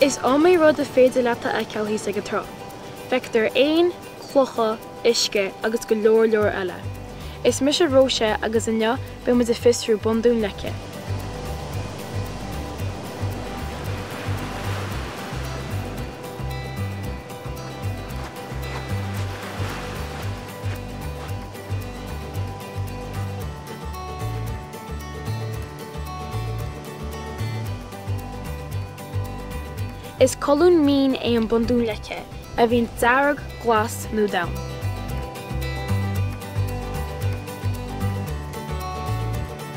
Is iomaí rud a féidir leat a fheiceáil thíos ag an trá. Feictear éin, clocha, uisce agus go leor leor eile. Is mise Róise agus inniu beidh muid ag fiosrú Bundún Leice. Is colún mín é an bundún leice, a bhíonn dearg, glas nó donn.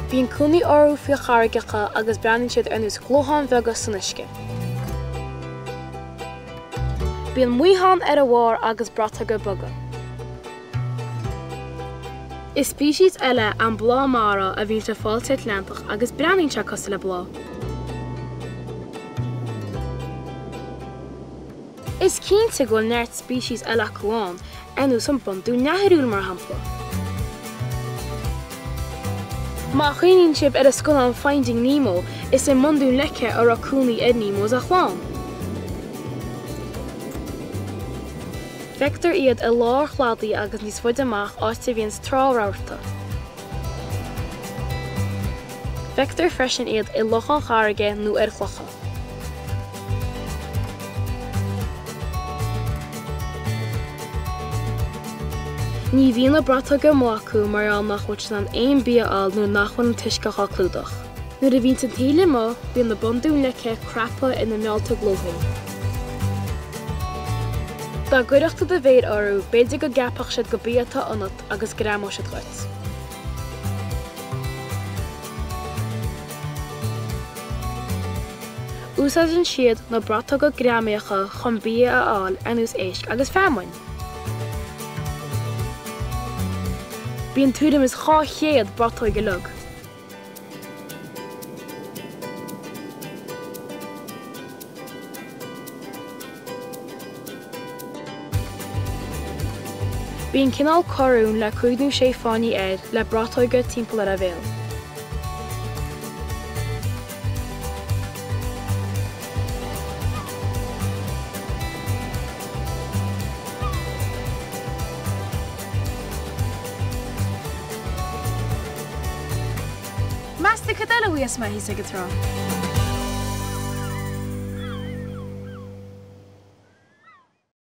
Bíonn cónaí orthu faoi charraigeacha agus breathnaíonn siad ar nós glótháin bheaga san uisce. Bíonn maothán ar a bharr agus bratóga beaga. Is speiceas eile an bláth mara a bhíonn le fáil san Atlantach agus breathnaíonn sé cosúil le bláth. Is cinnte go bhfuil neart speiceas eile acu ann, ar nós an bundún neathorúil mar shampla. Má chuimhníonn sibh ar an scannán Finding Nemo, is i mbundún leice a raibh cónaí ar Nemo is a chlann. Feictear iad i lár chladaigh agus níos faide amach áit a bhíonns trá rabharta. Feictear freisin iad i locháin charraige nó ar chlocha. Ní bhíonn na bratóga amuigh acu mar gheall nach bhfuil siad in ann aon bia a fháil nuair nach bhfuil an t-uisce dhá clúdach. Nuair a bhíonns an taoille amuigh, bíonn na bundúin leice craptha ina meallta glóthaí. Dá gcuirfeadh tú do mhéar orthu, b'fhéidir go gceapfadh siad go bia atá ionat agus greamódh siad dhuit. Úsáideann siad na bratóga greamaitheacha chun bia a fháil ar nós éisc agus feamainn. Bíonn tuairim is 200 bratóig i log. Bíonn cineál coróin le 5 nó 6 fáinní air le bratóga timpeall ar a bhéal. Meas tú cad eile a bhíos amuigh thíos ag an trá?